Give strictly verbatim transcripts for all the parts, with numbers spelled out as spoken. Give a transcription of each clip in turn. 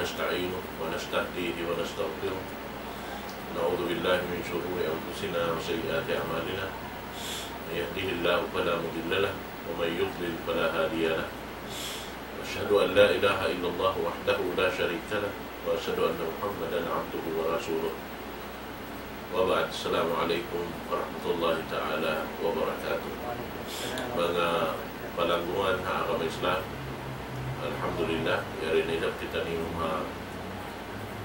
نستعينه ونستهديه ونستغفره. نعوذ بالله من شرور أنفسنا وسيئات أعمالنا. من يهده الله فلا مضل له، ومن يضلل فلا هادي له. وأشهد أن لا إله إلا الله وحده لا شريك له، وأشهد أن محمدا عبده ورسوله. وبعد، السلام عليكم ورحمة الله تعالى وبركاته. Manga palanggungan ha agama Islam, alhamdulillah, yari na isab kitaniyu ha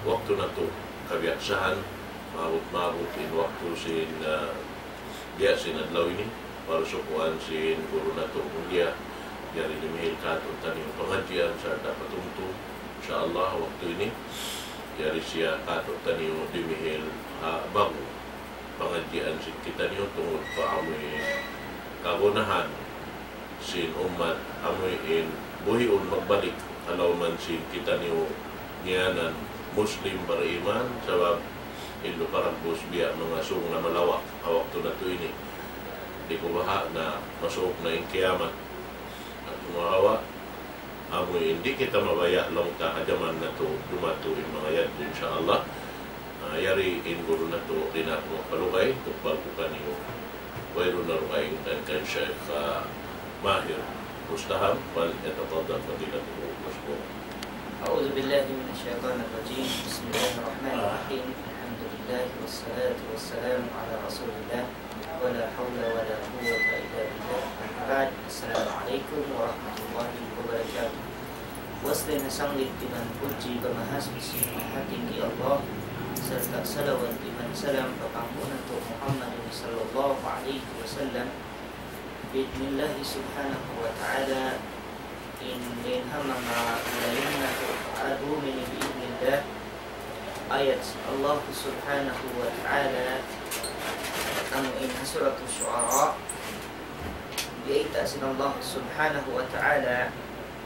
waktu natu' kabiyaksahan, maabut-maabut in waktu sin, ah, biya' sin adlaw ini, parsukuan sin guru natu' mulia, yari dimihil kātu'niyu pangadjian sarta' patumtum, insya Allah, waktu ini, yari siya kātu'niyu dimihil ha ba'gu pangadjian sin kitaniyu tungud pa amuin kagunahan sin ummat, amuin buhiun magbalik ha lawm sin kitaniyu ngiyanan Muslim bariman, sabab in pag'ubus biya' manga sūng na malawa' ha waktu natu' ini. Di' ku baha' na masuuk na in kiyamat. At kumahawa, amuin di' kita mabaya' laung ta ha jaman natu' dumatu in manga yadtu, insya Allah. Ah, yari in guru natu' di' na aku magpalugay, tukbal ku kaniyu. Wayruun na dugaing kan, kan Sheikh, ah, Mahir Mustaham, فليتفضل فضيلته مشكورا. أعوذ بالله من الشيطان الرجيم. بسم الله الرحمن الرحيم. الحمد لله والصلاة والسلام على رسول الله. ولا حول ولا قوة إلا بالله. أما بعد. السلام عليكم ورحمة الله وبركاته. Puas dayn ha sanglit iban pudji pa Mahasuchi ha Tinggi Allah, sarta' salawat iban salam pa panghu' natu' Muhammadun sallallahu alayhi wasallam. بإذن الله سبحانه وتعالى, in dayn ha manga layun natu' adlaw ini بإذن الله, ayat sin Allah Subhanahu wa Ta'ala, amu in ha Surat Ash-Shu'ara, biyayta' sin Allah Subhanahu wa Ta'ala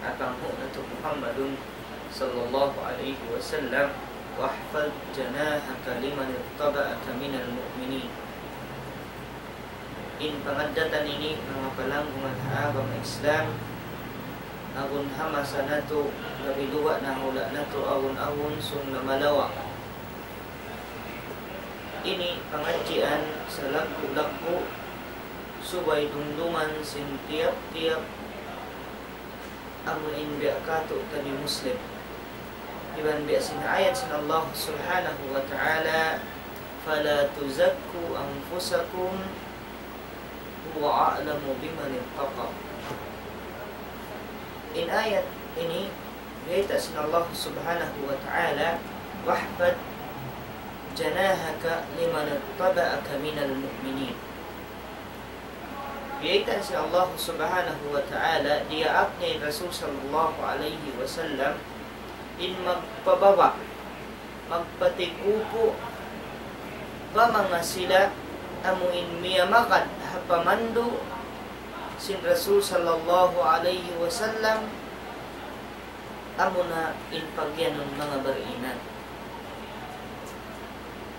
ha panghu' natu' Muhammadun sallallahu alayhi wasallam, واخفض جناحك لمن اتبعك من المؤمنين. In pangaddatan ini, manga palanggungan ha agama Islam, agun ha masa natu', labi luwa' na ha hula' natu', agun-agun sūng na malawa'. Ini pangadjian salaggu'-laggu', subay dumduman sin tiyap-tiyap amu in biya' katu'taniyu Muslim. Iban biya' sin ayat sin Allah Subhanahu wa Ta'ala, فلا تزكوا أنفسكم هو أعلم بمن اتقى. In ayat ini, biyayta' sin Allah Subhanahu wa Ta'ala, واخفض جناحك لمن اتبعك من المؤمنين. Biyayta' sin Allah Subhanahu wa Ta'ala, diyaak niya in Rasul sallallahu alayhi wasallam, in magpababa', magpatikupu', pa manga sila, amu in miyamagad ha pamandu' sin Rasul sallallahu alayhi wasallam, amuna in pagiyanun manga bariman.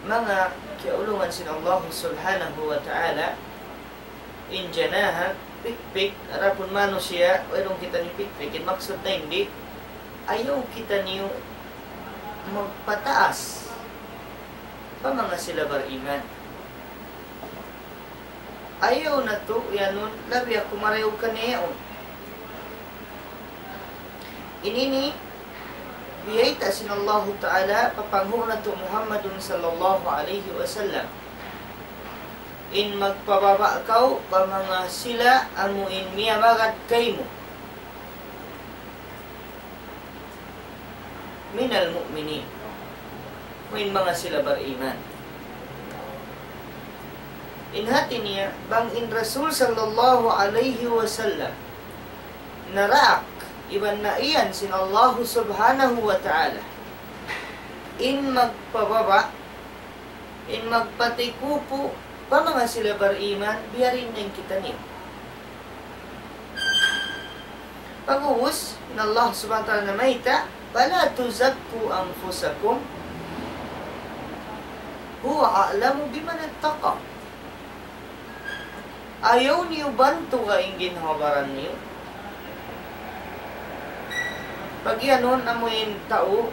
Manga kiyaulungan sin Allah Subhanahu wa Ta'ala, in janaha, pikpik, adapun manusiya', wayruun kitaniyu pikpik, in maksud niya di', ayaw kitaniyu magpataas pa manga sila bariman. Ayaw natu' iyanun, labi aku marayaw kaniya yaun. Ini ini, biyayta' sin Allahu Ta'ala pa panghu' natu' Muhammadun sallallahu alayhi wasallam. In magpababa' kaw pa manga sila amu in miyamagad kaymu. من المؤمنين. Amu in manga sila bariman. In hati niya, bang in Rasul sallallahu alayhi wasallam naraak iban naiyan sin Allahu Subhanahu wa Ta'ala in magpababa', in magpatikupu' pa manga sila bariman, biya' diin na in kitaniyu. Pag'ubus, in Allah Subhanahu wa Ta'ala namayta', فلا تزكوا أنفسكم هو أعلم بمن اتقى. Ayaw niyu bantuga in ginhawa-baran niyu. Pagiyanun amu in tau,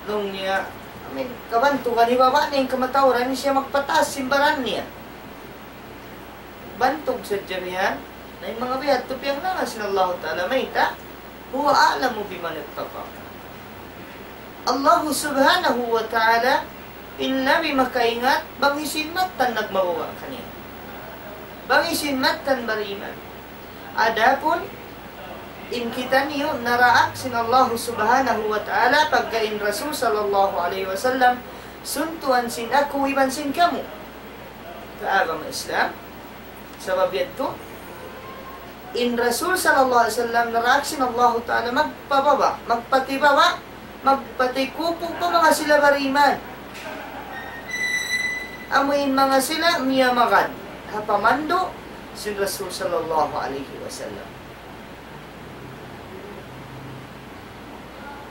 Laung niya, amin, kabantugan, hibawa' niya in kamatauran, siya magpataas sin baran niya. Bantug sadja bihan, na in manga biya' yadtu piyanglangan sin Allahu Ta'ala, mayta', هو أعلم بمن اتقى. Allahu Subhanahu wa Ta'ala, in labi makaingat, bang hisiyu in mattan nagmabuga' kaniya. Bang hisiyu in mattan bariman. Adapun in kitaniyu naraak sin Allahu Subhanahu wa Ta'ala, pagka in Rasul sallallahu alayhi wasallam suntuan sin aku iban sin kamu. Kaagama Islam. Sabab yadtu, in Rasul sallallahu alayhi wasallam naraak sin Allahu Ta'ala magpababa', magpatibaba', magpatikupu pa manga sila bariman. Amu in manga sila miyamagad ha pamandu' sin Rasul sallallahu alayhi wasallam.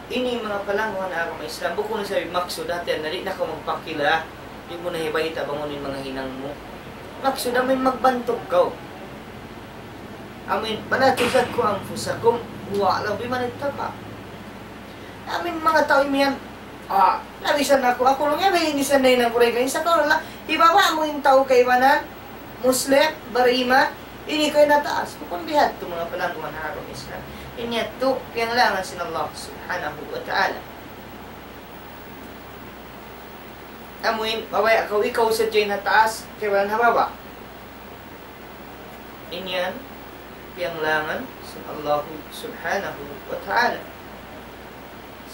Ini manga palangguan agama Islam, bukun sa maksud hati na di' na kaw magpakila, di' mu na hibayta' bang unu in manga hinang mu. Maksud amu in magbantug kaw. Amu in, فلا تزكوا أنفسكم هو أعلم بمن اتقى. Amu in manga tau imiyan, ah, labi sa na aku, aku laung niya, bay ini sa na hinang ku rin kain sa kaw, la, hibawa' mu in tau kaibanan, Muslim, bariman, ini kaw in ha taas. Bukun bihadtu manga palangguan agama Islam. In yadtu, piyanglangan sin Allah Subhanahu wa Ta'ala. Amu in, mabaya' kaw, ikaw sadja in ha taas, kaibanan ha baba'. In yan, piyanglangan sin Allahu Subhanahu wa Ta'ala.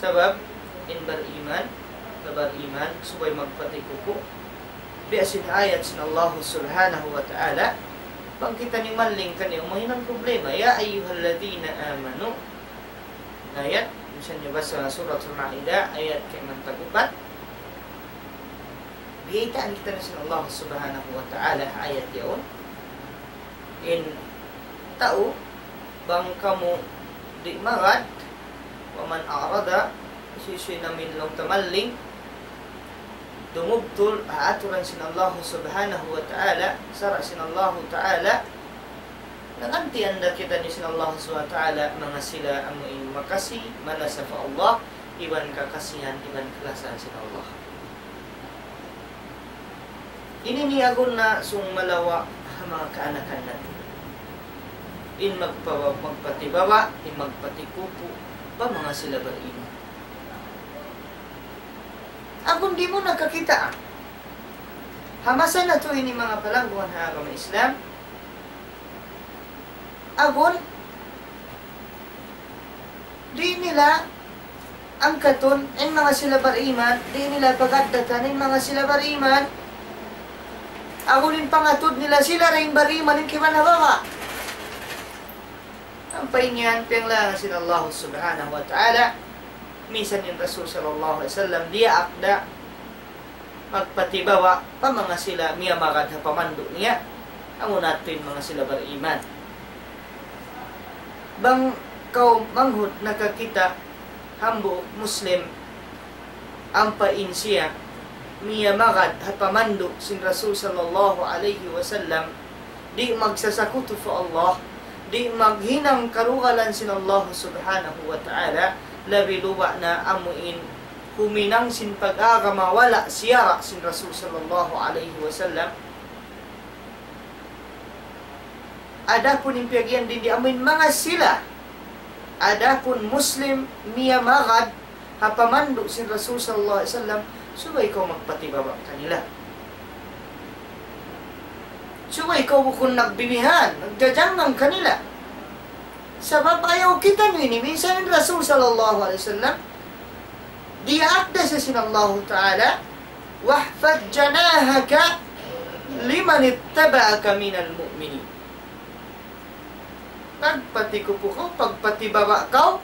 Sabab, in bariman, na bariman, subay magpatikupu. Biya' sin ayat sin Allahu Subhanahu wa Ta'ala, bang kita nimaling kaniya, mahinang problema. يا أيها الذين آمنوا. Ayat, misan niyu basa Suratul Ma'idah, ayat kaiman tag-upat. Biyaytaan kita na sin Allah Subhanahu wa Ta'ala ayat yaun. In tau, bang kamu di' magad, ومن أعرض, hisiyu-siyu in amin laung ta maling, dumugtul ha aturan sin Allah Subhanahu wa Ta'ala, sara' sin Allah Ta'ala, nagantian da kitaniyu sin Allah Subhanahu wa Ta'ala, manga sila amu in makasi, malasa pa Allah, iban kakasihan, iban kalasahan sin Allah. Ini niyagun na sung malawa' ha manga kaanakan natu'. In magpa-, magpatibaba', in magpatikupu, pa manga sila bariman. Agun di' mu na kakitaan. Ha masa natu' ini manga palangguan ha agama Islam, agun, di' nila angkatun, in manga sila bariman, di' nila pag-addatan, in manga sila bariman, agun in pangatud nila sila da in bariman, in kaibanan ha baba'. Ampa in yan, piyanglangan sin Allah Subhanahu wa Ta'ala, misan in Rasul sallallahu alayhi wasallam, diyaak da, magpatibaba' pa manga sila miyamagad ha pamandu' niya, amu na yadtu in manga sila bariman. Bang kaw manghud nakakita' hambuuk Muslim, ampa in siya miyamagad ha pamandu' sin Rasul sallallahu alayhi wasallam, di' magsasakutu pa Allah, di' maghinang karugalan sin Allah Subhanahu wa Ta'ala, labi luba' na amu in huminang sin pag-agama wala' siyara' sin Rasul sallallahu alayhi wasallam. Adapun in piyag-iyan dindi amu in manga sila, adapun Muslim miyamagad ha pamandu' sin Rasul sallallahu alayhi wasallam, subay kaw magpatibaba' kanila. Subay kaw bukun nagbibihan, nagjajangngang kanila. Sabab ayaw kitaniyu ini, minsan in Rasul sallallahu alayhi wasallam, diyaak da siya sin Allahu Ta'ala, واخفض جناحك لمن اتبعك من المؤمنين. Pagpatikupu kaw, pagpatibaba' kaw,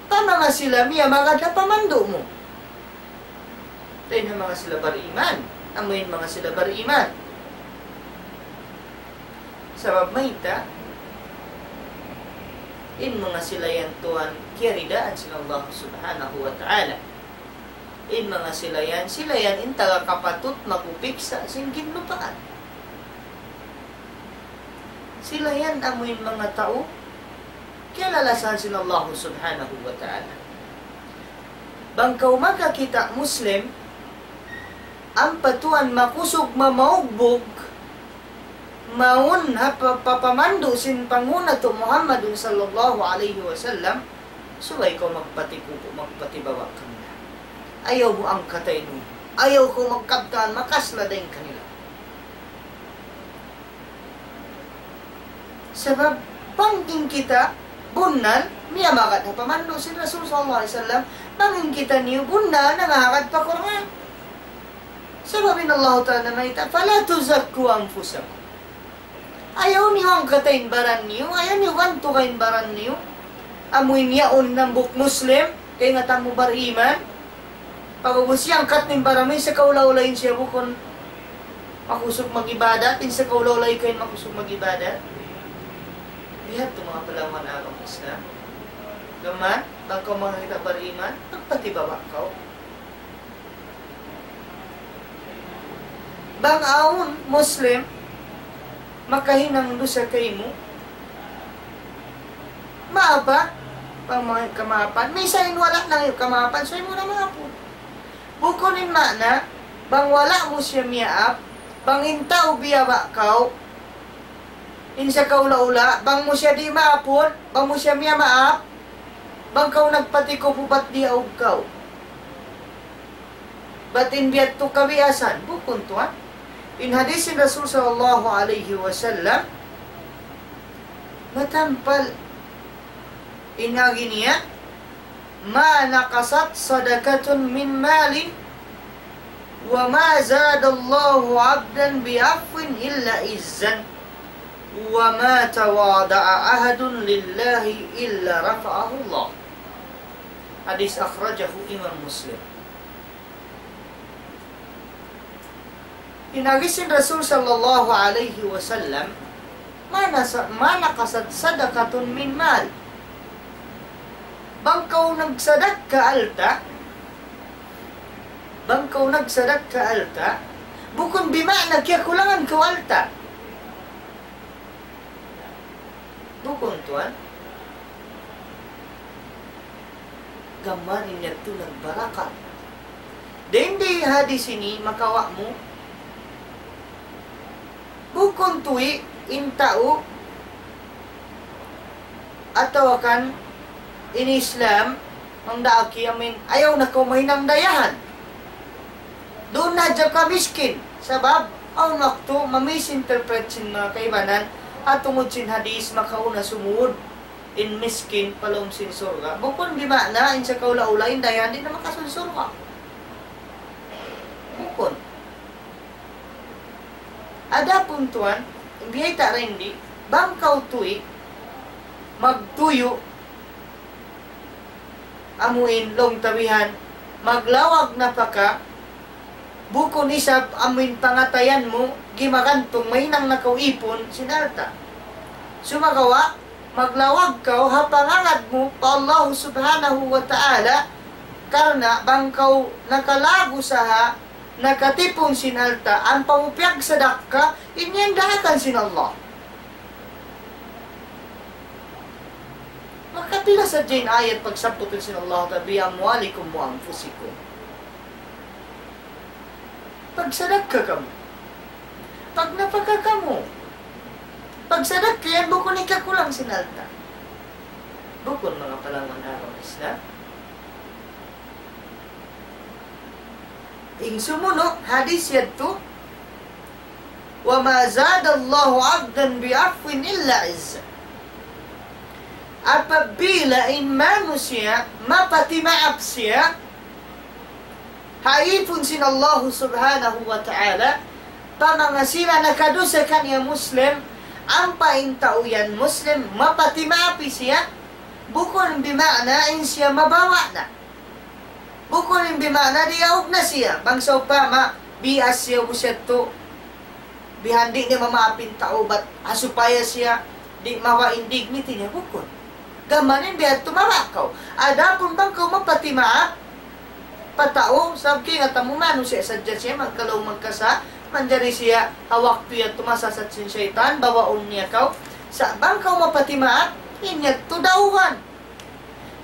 pa manga sila miyamagad ha pamandu' mu. Dayn ha manga sila bariman, amu in manga sila bariman. Sabab mayta', in manga sila yan tuwan kiyaridaan sin Allah Subhanahu wa Ta'ala. In manga sila yan, sila yan in taga kapatut magupiksa sin ginlupaan. Sila yan amu in manga tau kiyalalasahan sin Allah Subhanahu wa Ta'ala. Bang kaw makakita' Muslim, ampa tuwan makusug mamaugbug, mawn ha pa-, papamandu' sin panghu' natu' Muhammadun sallallahu alayhi wasallam, subay kaw magpatikupu', magpatibawa' kanila. Ayaw mu angkatayun. Ayaw kaw magkabtangan, makasla dayn kanila. Sabab, bang in kita, bunnal, miyamagad ha pamandu' sin Rasul sallallahu alayhi wasallam, bang in kitaniyu, bunnal, namagad pa Qur'an. Sabab in Allah Ta'ala namayta', فلا تزكوا أنفسكم. Ayaw niyu angkatayun baran niyu, ayaw niyu bantugan baran niyu. Amu in yaun hambuuk Muslim, kaingatan mu bariman. Pag'ubus siya angkat in baran mu, in sakaula-ula in siya bukun makusug mag-ibadat, in sakaula-ula ikaw in makusug mag-ibadat. Biya' hādtu manga palangwan agama Islam. Gam mayan, bang kaw makakita' bariman, magpatibawa' kaw. Bang awn Muslim makahinang dusa kaymu, maapa, bang may kamaapan. Minsan in wala' na in kamaapan, subay mu na maapun. Bukun in maana, bang wala' mu siya miyaap, bang in tau biya' ba kaw, in sakaula-ula, bang mu siya di' maapun, bang mu siya miyamaap, bang kaw nagpatikupu' bat diyaug kaw. Bat in biya' tu kabiyasan, bukun tuwan. In hadis sin Rasul sallallahu alayhi wasallam, matampal in agi niya, ما نقصت صدقة من مال وما زاد الله عبدا بعفو إلا عزا وما تواضع أحد لله إلا رفعه الله. Hadis akhrajahu Imam Muslim. In agi sin Rasul sallallahu alayhi wasallam, ما نس-، ما نقصت صدقة من مال. Bang kaw nagsadakka alta', bang kaw nagsadakka alta', bukun bimaana kiyakulangan kaw alta'. Bukun tuwan. Gam mayan in yadtu nagbarakat. Dayn di hadis ini makawa' mu, bukun tuwi' in tau atawa kan in Islam, bang daaki amin, ayaw na kaw mahinang dayahan. Duun na hadja ka miskin. Sabab, awn waktu, ma-misinterpret sin manga kaibanan, ha tungud sin hadis, makauna sumud in miskin pa lawm sin surga'. Bukun bimaana, in sakaula-ula, in dayahan, di' na makasud surga'. Bukun. Adapun tuwan, in biyayta' dayn di, bang kaw tuwi', magtuyu', amu in laung ta bihan, maglawag napaka, bukun isab amu in pangatayan mu, gimagantung mahinang na kaw ipun sin alta'. Sumagawa', maglawag kaw ha pangangad mu pa Allah Subhanahu wa Ta'ala, karna' bang kaw nakalagu saha, nakatipun sin alta', ampa mu piyagsadakka, in yan daakan sin Allah. Makapila sadja in ayat pagsabbut sin Allah Ta'ala, بأموالكم وأنفسكم. Pagsadakka kamu. Pagnapaka kamu. Pagsadakka yan, bukun hikakulang sin alta'. Bukun, manga palangwan agama Islam. In sumunu', hadis yadtu, وما زاد الله عبدا بعفو إلا عزا. Apabila in manusiya' mapatimaap siya ha ipun sin Allah Subhanahu wa Ta'ala, pa manga sila nakadusa kaniya Muslim, ampa in tau yan Muslim, mapatimaapi siya, bukun bimaana in siya mabawa' na. Bukun in bimaana diyaug na siya. Bang sawpama, biya' siya ubus yadtu. Bihan di' niya mamaap in tau, bat ha supaya siya di' mawa' in dignity niya, bukun. Gam mayan in biya' yadtu mabawa' kaw. Adapun bang kaw mapatimaap pa tau, sabab kaingatan mu manusiya' sadja siya, magkalaw magkasa, manjari siya, ha waktu yadtu masasat sin saytan, bawaun niya kaw. Sa' bang kaw mapatimaap, in yadtu daugan.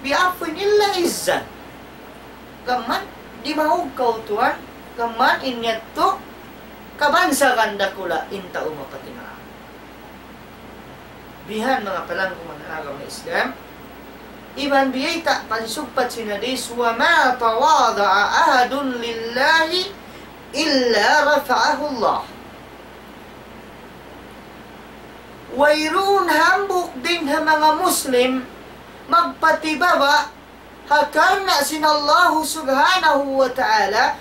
بعفو إلا عزا. Gam mayan, di' maug kaw tuwan, gam mayan in yadtu, kabansagan dakula' in tau mapatimaap. Bihan manga palanggungan ha agama Islam, iban biyayta' pansugpat sin hadis, وما تواضع أحد لله إلا رفعه الله. Wayruun hambuuk dayn ha manga Muslim magpatibaba' ha karna' sin Allahu Subhanahu wa Ta'ala,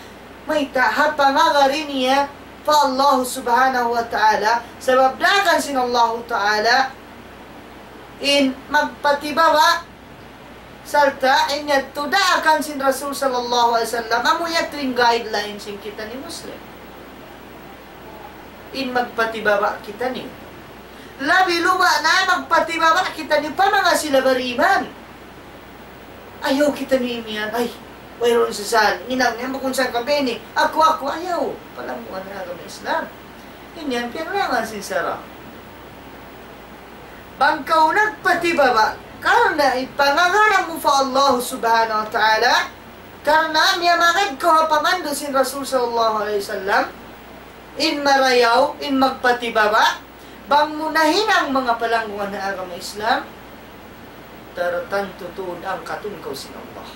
mayta' ha pangagad niya pa Allahu Subhanahu wa Ta'ala, sabab daakan sin Allahu Ta'ala in magpatibaba', sarta' in yadtu daakan sin Rasul sallallahu alayhi wasallam, amu yadtu in guideline sin kitaniyu Muslim. In magpatibaba' kitaniyu. Labi luba' na magpatibaba' kitaniyu pa manga sila bariman. Ayaw kitaniyu imiyan, ay, wayruun sasal, hinang niya, bukun sa' kabini, aku, aku, ayaw. Palanggungan ha agama Islam. In yan, piyaglangan sin sara'. Bang kaw nagpatibaba', karna' in pangagad mu pa Allah Subhanahu wa Ta'ala, karna' miyamagad kaw ha pamandu' sin Rasul sallallahu alayhi wasallam, in marayaw, in magpatibaba', bang mu nahinang manga palanggungan ha agama Islam, tartantu tuud angkatun kaw sin Allah.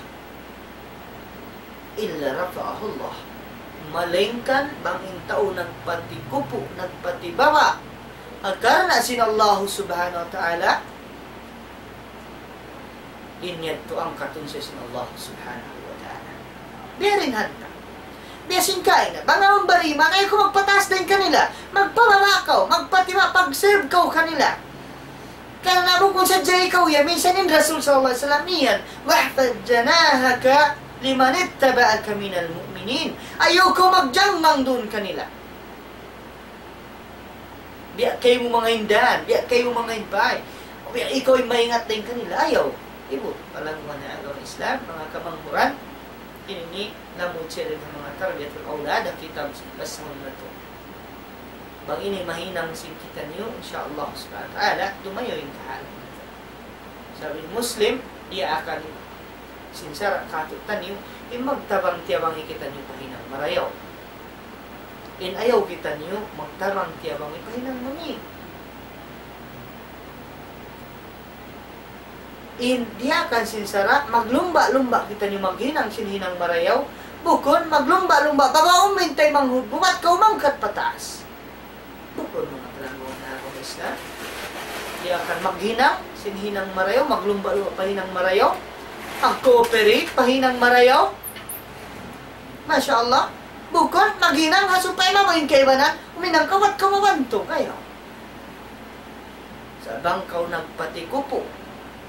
إلا رفعه الله. Malaingkan bang in tau nagpatikupu', nagpatibaba', ha karna' sin Allah Subhanahu wa Ta'ala, in yadtu angkatun siya sin Allah Subhanahu wa Ta'ala. Biya' diin hadja. Biya' sin kaina, bang awn bariman, ayaw kaw magpataas dayn kanila. Magpababa' kaw, magpatiba', pag-serve kaw kanila. Karna' bukun sadja ikaw yan, minsan in Rasul sallallahu alayhi wasallam yan, واخفض جناحك لمن اتبعك من المؤمنين. Ayaw kaw magjanggang duun kanila. Biya' kaymu manga in dan, biya' kaymu manga in bay, biya' ikaw in maingat dayn kanila, ayaw. Ibu, palanggungan ha agama Islam, manga kamanghuran, ini lamud siya dayn ha manga tarbiyatul awlad, ha kitab sin basahun natu'. Bang ini mahinang sin kitaniyu, insya Allah subhanahu wa ta'ala, dumayaw in kahalan natu'. Sabab in Muslim, diyaak sin sara' kātu'niyu, in magtabang-tiyabangi kitaniyu pa hinang marayaw. In ayaw kitaniyu magtabang-tiyabangi pa hinang mangī'. In diyaak sin sara', maglumba'-lumba' kitaniyu maghinang sin hinang marayaw, bukun maglumba'-lumba', bang awn minsan manghubu', bat kaw mangkat pataas. Bukun, manga palanggungan ha agama Islam. Diyaak maghinang sin hinang marayaw, maglumba'-lumba' pa hinang marayaw, mag-cooperate pa hinang marayaw. Masha Allah. Bukun maghinang ha supaya mamuin kaibanan, huminang kaw bat kaw mabantug, ayaw. Sa' bang kaw nagpatikupu',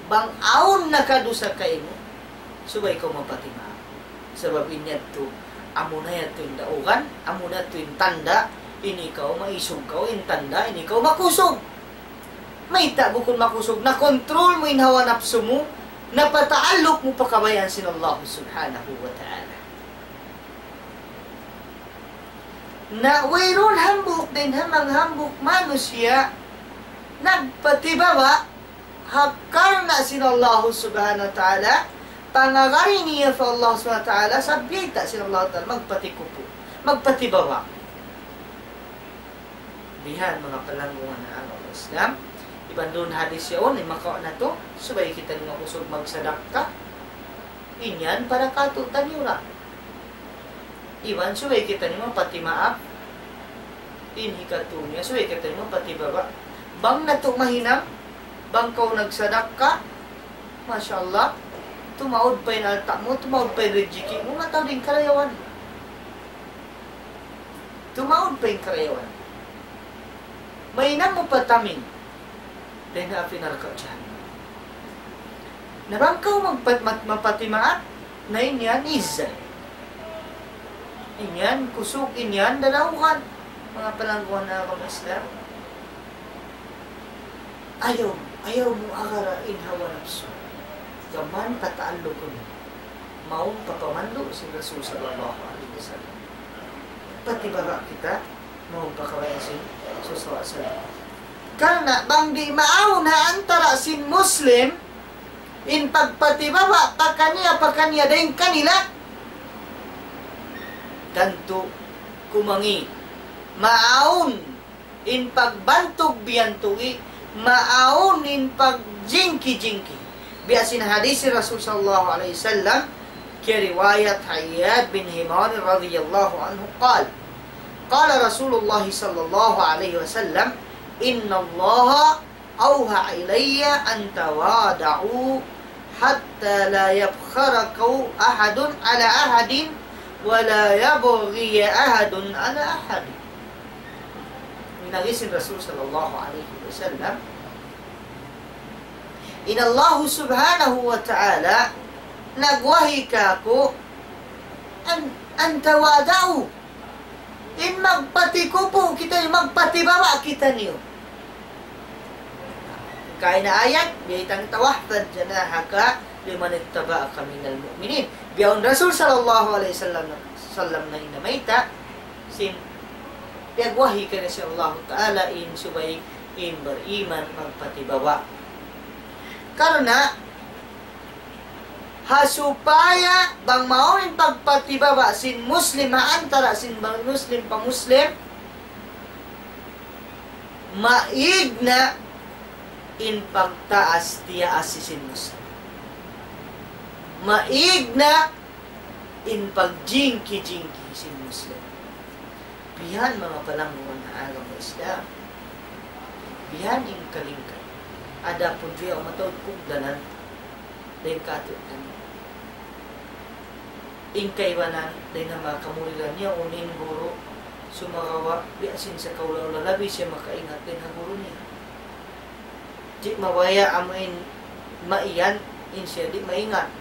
bang awn nakadusa kaymu, subay kaw mapatimaap. Sabab in yadtu, amuna yadtu in daugan, amuna yadtu in tanda', in ikaw maisug kaw, in tanda', in ikaw makusug. Mayta' bukun makusug, nakontrol mu in hawa napsu mu, napataalluk mu pa kabayaan sin Allah Subhanahu wa Ta'ala. Na wayruun hambuuk dayn ha manga hambuuk manusiya' nagpatibaba' ha karna' sin Allah Subhanahu wa Ta'ala, pangagad niya pa Allah Subhanahu wa Ta'ala, sabab biyayta' sin Allah Ta'ala magpatikupu', magpatibaba'. Bihan manga palanggungan ha agama Islam. Iban duun hadis yaun, in makawa' natu', subay kitaniyu makusug magsadakka. In yan para kātu'niyu ra. Iban subay kitaniyu mapatimaap. In hikatū niya, subay kitaniyu mapatibaba'. Bang natu' mahinang, bang kaw nagsadakka, masha Allah, tumaud pa in alta' mu, tumaud pa in rijiki' mu, mataud in karayawan. Tumaud pa in karayawan. Mahinang mu pa taming dayn ha api narka' jahannam. Na bang kaw magpat-, mat-, mapatimaap, na in yan izza. In yan kusug, in yan dalauhan. Manga palanggungan ha agama Islam. Ayaw, ayaw mu agara in hawa napsu. Gam mayan pataallukun mu mawn pa pamandu' sin Rasul sallallahu alayhi wasallam. Patibaba' kita mawn pa kabayaan sin Rasul sallallahu alayhi wasallam. Karna' bang di' maawn ha antara' sin Muslim, in pagpatibaba' pakaniya-pakaniya dayn kanila, Tantu kumangi', maawn in pagbantug-biyantug, maawn in pagjingki-jingki. Biya' sin hadis Rasul sallallahu alayhi wasallam, kiyariwayat Iyad bin Himar radiyallahu anhu, قال قال رسول الله صلى الله عليه وسلم إن الله أوحى إلي أن تواضعوا حتى لا يفخر أحد على أحد ولا يبغي أحد على أحد. Minagi sin Rasul sallallahu alayhi wasallam, in Allah subhanahu wa ta'ala nagwahi kāku' an, an tawadaw. In magpatikupu kita, in magpatibaba' kitaniyu. Kaina ayat, biyayta' in tawah, فاخفض جناحك لمن اتبعك من المؤمنين. Biya' in Rasul sallallahu alayhi wasallam, sallam na in namayta', sin, piyagwahi kaniya sin Allah Ta'ala in subay in bariman magpatibaba'. Karna', ha supaya bang mawn in pagpatibaba' sin Muslim, ha antara' sin bang Muslim pa Muslim, maig na in pagtaas-tiyaas sin Muslim. Maig na in pagjingki-jingki sin Muslim. Bihan manga palanggungan ha agama Islam. Bihan in kalingkat. Adapun biya' mataud kugdanan, dayn kātu'niyu. In kaibanan, dayn ha manga kamuridan niya, unu in guru, sumagawa', biya' sin sakaula-ula, labi siya makaingat dayn ha guru niya. Di' mabaya' amu in maiyan, in siya di' maingat.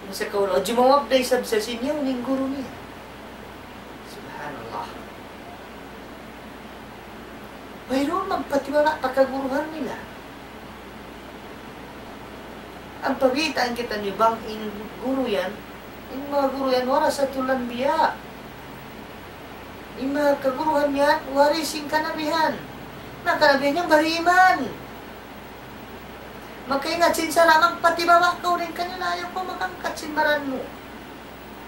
In sakaula, jimawab da isab sa sin yaun in guru niya. Subhanallah. Wayruun magpatiwala' pa kaguruhan nila. Ampa baytaan kitaniyu bang in guru yan, in manga guru yan, warasatul anbiya. In manga kaguruhan yan, waris sin kanabihan. Na kanabihan yan bariman. Makaingat sin sara', magpatibaba' kaw dayn kanila, ayaw kaw mag-angkat sin baran mu.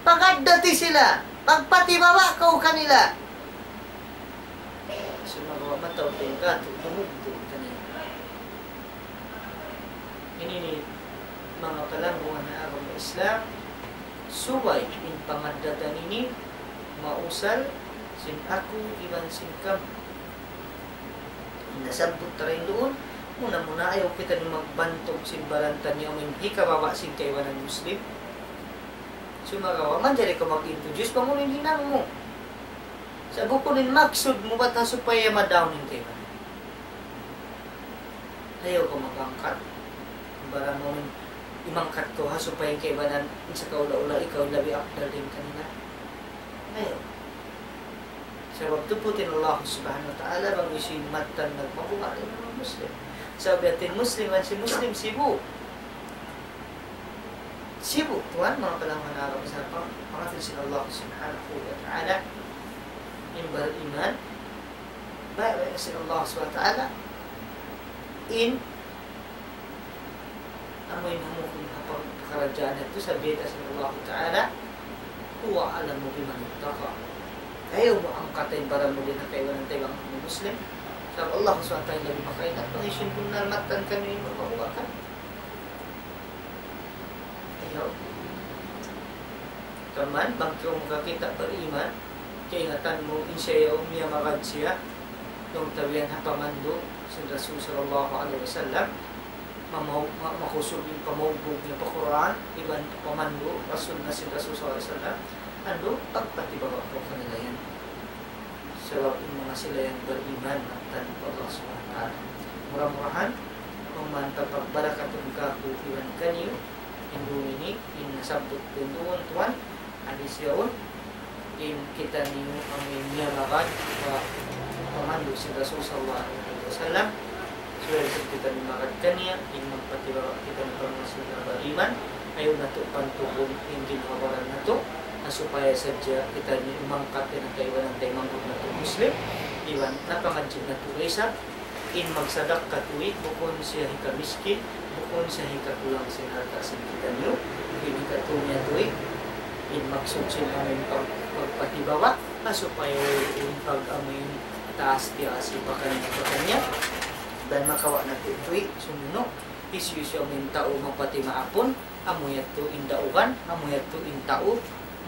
Pag-addati sila, magpatibaba' kaw kanila. Sumagawa' mataud in katu', dumugtu' kanila. Ini ini, manga palanggungan ha agama Islam, subay in pangaddatan ini mausal sin aku iban sin kamu. Nasabbut ta dayn duun, muna-muna ayaw kitaniyu magbantug sin baran taniyu amun hikababa' sin kaibanan Muslim. Sumagawa', manjari kaw mag-introduce bang unu in hinang mu. Sa' bukun in maksud mu bat ha supaya madaun in kaibanan. Ayaw kaw mag-angkat. Baran mu in imangkat kaw ha supaya in kaibanan, in sakaula-ula ikaw in labi afdal dayn kanila. Ayaw. Sabab tuput in Allah Subhanahu wa Ta'ala bang hisiyu in mattan nagmabuga' dayn ha manga Muslim. Sabab in Muslim iban sin Muslim sibu'. Sibu', tuwan, manga palanggungan ha agama Islam, pangatud sin Allah Subhanahu wa Ta'ala, in bariman, baya'-baya' sin Allah Subhanahu wa Ta'ala, in amu in hambuuk ha pag-, pakaradjaan yadtu sa' biyayta' sin Allah Ta'ala, هو أعلم بمن اتقى. Ayaw mu angkata in baran mu dayn ha kaibanan taymanghud mu Muslim. Sabab Allah Subhanahu wa Ta'ala labi makaingat, bang hisiyu in bunnal mattan kaniyu in magmabuga' kaniyu. Ayaw. Kaman, bang kaw makakita' bariman, kaingatan mu in siya yaun miyamagad siya, laung ta biya' ha pamandu' sin Rasul sallallahu alayhi wasallam, mamaw-, ma-, makusug in pamaugbug niya pa Qur'an, iban pamandu' pa sunnah sin Rasul sallallahu alayhi wasallam, andu', pagpatibaba' kaw kanila yan. Sabab in manga sila yan bariman mattan pa Allah Subhanahu wa Ta'ala. Mura-murahan, bang man ta pagbarakatun kāku' iban kaniyu, in duun ini, in nasabbut duun tuwan, hadis yaun, in kitaniyu amu in miyamagad pa pamandu' sin Rasul sallallahu alayhi wasallam, subay isab kitaniyu magad kaniya, in magpatibaba' kitaniyu pa manga sila bariman, ayaw natu' pantugun in ginhawa-baran natu', ha supaya sadja kitaniyu umangkat dayn ha kaibanan taymanghud natu' Muslim, iban napangadji' natu' da isab, in magsadakka tuud, bukun siya hikamiskin, bukun siya hikakulang sin alta' sin kitaniyu, in hikatū niya tuud, In maksud sin amuin pag-, pagpatibawa, na supaya in pag-amuin taas tiyaas in pakaniya-pakaniya, dan makawa' natu' tuwi', sumunu', hisiyu-siyu amuin tau mapati maapun, amu yadtu in daugan, amu yadtu in tau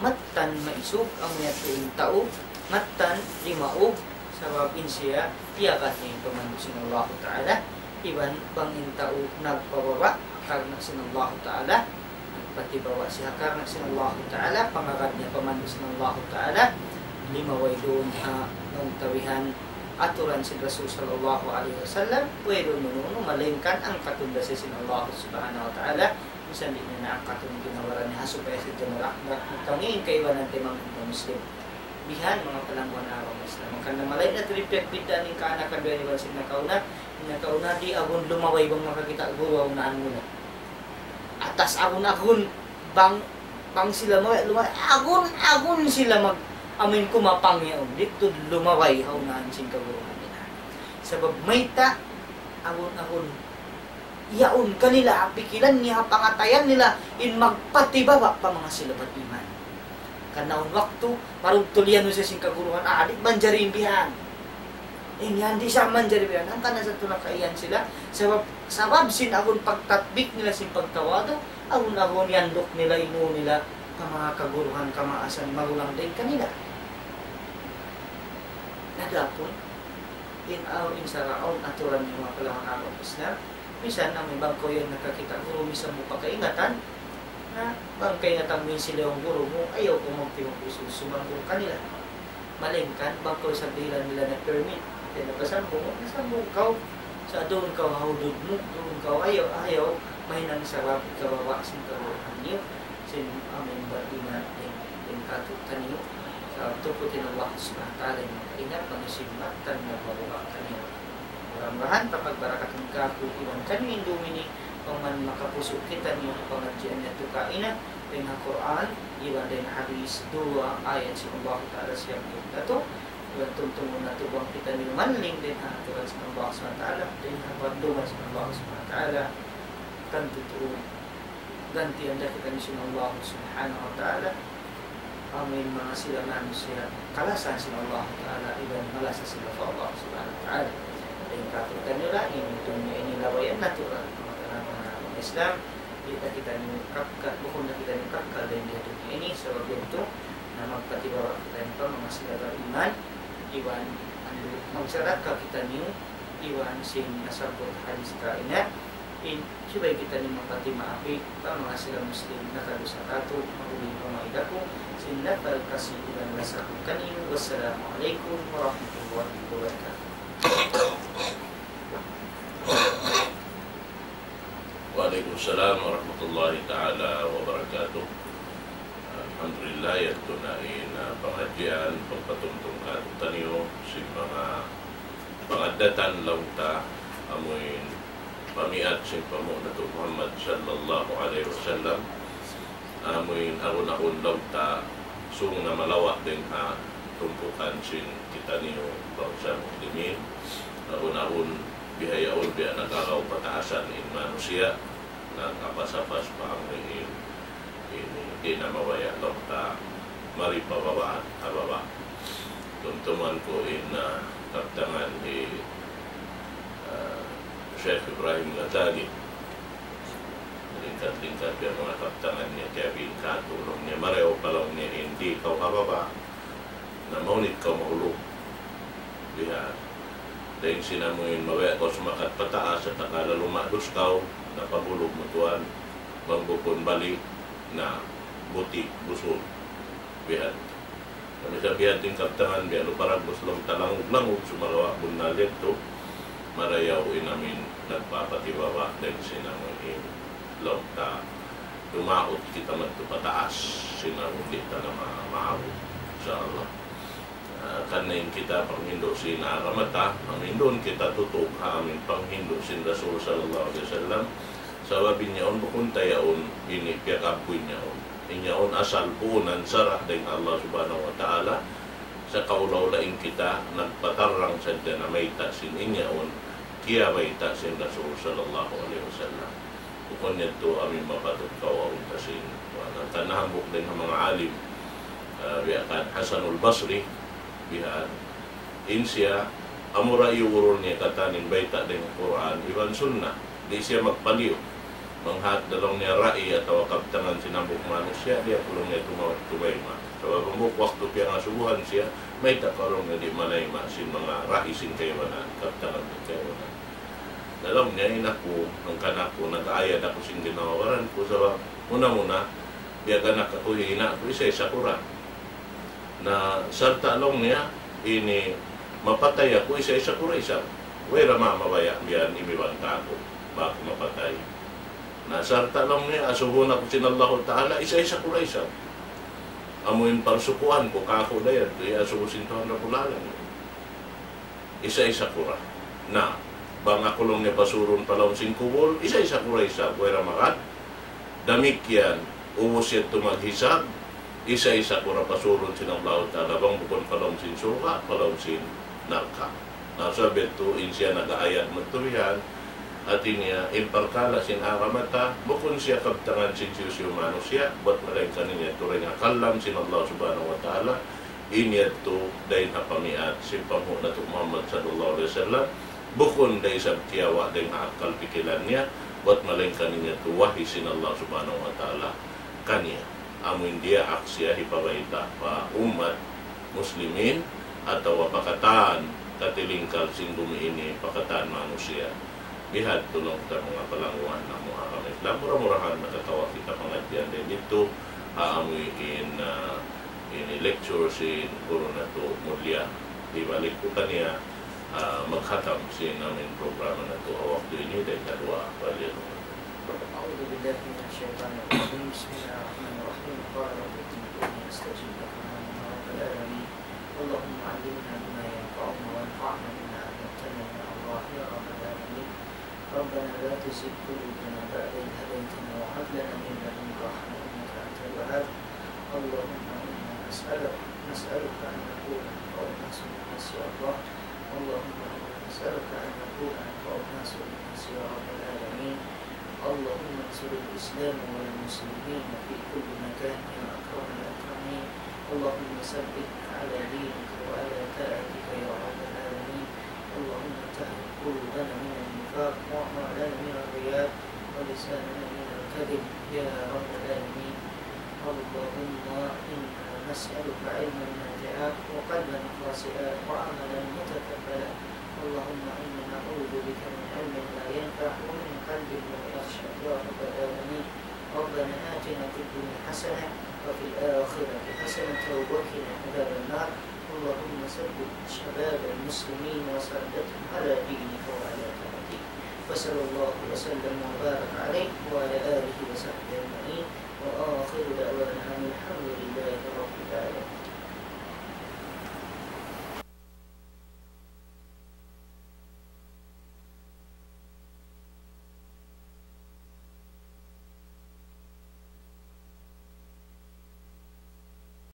mattan maisug, amu yadtu in tau mattan limaug, sabab in siya iyagad niya in pamandu' sin Allahu Ta'ala, iban bang in tau nagpababa' karna' sin Allahu Ta'ala, nagpatibawa siya karna' sin Allahu Ta'ala, pangagad niya pamandu' sin Allahu Ta'ala, limaway duun ha nauntawihan aturan sin Rasul sallallahu alayhi wasallam, way duun unu-unu, malaingkan angkatun da siya sin Allahu Subhanahu wa Ta'ala, misan di' niya na angkatun in ginhawa-baran niya, ha supaya sadja mura-, mura-, mura-, in kaibanan ta manga Muslim. Bihan, manga palangguan agama Islam. Hangkan na malayu' na tuud in piyagbiddaan sin kaanakan bihan iban sin nakauna. In nakauna di' agun lumaway bang makakita' guru ha unahan nila. Atas agun-agun bang, bang sila maway, lumaway. Agun-agun sila mag-, amuin kumapang yaun. Di' tuud lumaway ha unahan sin kaguruhan nila. Sabab mayta', agun-agun yaun kanila, pikilan nila, pangatayan nila, in magpatibaba' pa manga sila bariman. Karna' awn waktu, marugtul yan siya sin kaguruhan, ah, di' manjari in bihan. In yan, di' sa manjari bihan. Hangkan na sa tulak kaiyan sila, sabab, sabab sin agun pagtatbik nila sin pagtawadu', agun-agun yanduk nila, inu nila, pa manga kaguruhan, kamaasan, magulang dayn kanila. Adapun, in awn, in sara' awn aturan niya manga palangguan agama Islam, misan amu in bang kaw yan nakakita' guru, misan mu pa kaingatan, na bang kaingatan mu in sila in guru mu, ayaw kaw magtimagpus sumambung kanila. Malaingkan, bang kaw isab dihilan nila na permit, kaya nakasambung, nakasambung kaw, sa' duun kaw ha hudud mu, duun kaw, ayaw, ayaw, mahinang sabab ikababa' sin kaguruhan niyu, sin amu in bariman, in, in katu'taniyu, sa' tuputin Allah Subhanahu wa Ta'ala in makaingat, manusibat, tan nagbabuka kaniyu. Mura-murahan, papagbarakatun kāku' iban kaniyu in dum ini, bang man makapusu' kitaniyu ha pangadjian yadtu kaina, dayn ha Qur'an, iban dayn ha hadith, duwa ayat sin Allah Ta'ala siyambung natu', iban tumtumun natu' bang kitaniyu manling dayn ha aturan sin Allah Subhanahu wa Ta'ala, dayn ha parduman sin Allah Subhanahu wa Ta'ala, tantu tuud gantian da kitaniyu sin Allah Subhanahu wa Ta'ala, amuin manga sila manusiya' kalasahan sin Allah Ta'ala, iban malasa sila pa Allah Subhanahu wa Ta'ala. Dayn kātu'niyu ra, in dunya ini labayan natu' ra, manga palangguan agama Islam, di' da kitaniyu kakkal, bukun da kitaniyu kakkal dayn ha dunya ini, sabab yadtu, na magpatibaba' kitaniyu pa manga sila bariman, iban, anu, magsadakka kitaniyu, iban sin nasabbut hadith kaina, in, subay kitaniyu mapati maapi pa manga sila Muslim nakadusa kātu', mahuli pa maida ku sin nakal kasi iban lasa ku kaniyu. Wassalamu alaykum warahmatullahi wabarakatuh. Wa alaykum salam warahmatullahi ta'ala wabarakatuh. Alhamdulillah, yadtu na in, ah, pangadjian, pagpatumtum kātu'niyu, sin manga pangaddatan laung ta, amuin pamiat sin panghu' natu' Muhammad sallallahu alayhi wasallam, amuin agun-agun laung ta, sung na malawa' dayn ha tumpukan sin kitaniyu bangsa Muslimin, agun-agun bihaun biya' nag-agaw pataasan in manusiya', nag-apas-apas pa amuin ini di' na mabaya' laung ta mari pa baba', ha baba'. Tumtuman ku in, ah, kabtangan hi, ah, Sheikh Ibrahim Ghazali. Lingkat-lingkat biya' manga kabtangan niya, kaya bingkatulung niya, marayaw pa laung niya in di' kaw ha baba', na mahunit kaw mahulug. Biha'. Dayn sin amuin mabaya' kaw sumakat pataas, sa' taga laluma' dus kaw, na pagulug mu tuwan, bang bukun bali', na buti', busul. Biha'. Kami sa biha' din kabtangan, biya' lu paragbus laung ta langug-langug, sumagawa' bunnal yadtu, marayaw in amuin nagpapatibaba' dayn sin amuin laung ta dumaut kita madtu pataas, sin amuin di' ta na ma-, maabut. Insya Allah. Ah, karna' in kita panghindu' sin agama ta, amuin duun kita tutug ha amuin panghindu' sin Rasul sallallahu alayhi wasallam. Sabab in yaun bukun ta yaun ini piyag-abbu in yaun. In yaun asal puunan sara' dayn Allah Subhanahu wa Ta'ala. Sa' kaula-ula in kita nagpatarrang sadja na mayta' sin in yaun, kiyabayta' sin Rasul sallallahu alayhi wasallam. Bukun yadtu amuin mapatut kawaun ta sin, wa, nang Nahambuuk dayn ha manga alim, ah, biya' kan Hasanul Basri, bihan. In siya, amura iyuurul niya katan in bayta' dayn ha Qur'an iban Sunnah. Di' siya magpaliyu. Manghat da laung niya ra'i atawa kabtangan sin hambuuk manusiya', di' aku laung niya tuma-, tumayma'. Sabab hambuuk waktu piyangasubuhan siya, mayta' kaw laung niya di' malayma' sin manga ra'i sin kaibanan, kabtangan sin kaibanan. Na laung niya, in aku, hangkan aku, nag-aayad aku sin ginhawa-baran ku, sabab muna-muna, biyaganak aku, hi ina' ku, isa-isa ku ra. Na sarta' laung niya, ini mapatay aku, isa-isa ku ra isab. Way ra mamabaya' biya' ini bang kāku', bang aku mapatay. Na sarta' laung niya, asubuhun aku sin Allahu Ta'ala, isa-isa ku ra isab. Amu in parsukuan ku kāku' dayn, iyasubu sin Tuhan Rabbul Alamin. Isa-isa ku ra. Na, bang aku laung niya pasurun pa lawm sin kubul, isa-isa ku ra isab, way ra magad. Damikkiyan, ubus yadtu maghisab, isa-isa ku ra pasurun sin Allahu Ta'ala, bang bukun pa lawm sin surga', pa lawm sin narka'. Na, sabab yadtu, in siya nag-aayad madtu bihan, hāti niya, in parkala' sin agama ta, bukun siya kabtangan sin hisiyu-siyu manusiya', bat malaingkan in yadtu dayn ha kalam sin Allah Subhanahu wa Ta'ala, in yadtu dayn ha pamiyat sin panghu' natu' Muhammad sallallahu alayhi wasallam, bukun da isab kiyawa' dayn ha akal pikilan niya, bat malaingkan in yadtu wahi sin Allah Subhanahu wa Ta'ala kaniya. Amu in diyaak siya hipabayta' pa ummat muslimin atawa pa katan katilingkal sin bumi ini, pa katan manusiya'. Bihadtu laung ta manga palangguan namu' ha agama Islam. Mura-murahan makatawa' kita pangadjian dayn didtu, ha amu in, ah, ini lecture sin guru natu' mulia. Di' balik ku kaniya, ah, maghatam sin amu in programa natu' ha waktu ini dayn ha duwaa. Waliyadullah. أعوذ بالله من الشيطان الرجيم. بسم الله الرحمن الرحيم. قال رب ادعوني أستجب لكم. آمين يا رب العالمين. اللهم علمنا بما ينفعنا وانفعنا بما علمتنا يا الله يا رب العالمين. ربنا لا تزغ قلوبنا بعد إذ هديتنا وهب لنا من لدنك رحمة إنك أنت الوهاب. اللهم إنا نسألك، نسألك أن نكون أنفع الناس للناس يا الله. اللهم إنا نسألك أن نكون أنفع الناس للناس يا رب العالمين. اللهم انصر الإسلام والمسلمين في كل مكان يا أكرم الأكرمين. اللهم ثبتنا على دينك وعلى طاعتك يا رب العالمين. اللهم طهر قلوبنا من النفاق وأعمالنا من الرياء ولساننا من الكذب يا رب العالمين. اللهم إنا نسألك علما نافعا وقلبا خاشعا وعملا متقبلا. اللهم إنا نعوذ بك من علم لا ينفع ومن قلب لا يخشع يا رب العالمين. ربنا آتنا في الدنيا حسنة وفي الآخرة حسنة وقنا عذاب النار. اللهم ثبت شباب المسلمين وسادتهم على دينك وعلى طاعتك. وصلى الله وسلم وبارك عليه وعلى آله وصحبه أجمعين. وآخر دعوانا أن الحمد لله رب العالمين.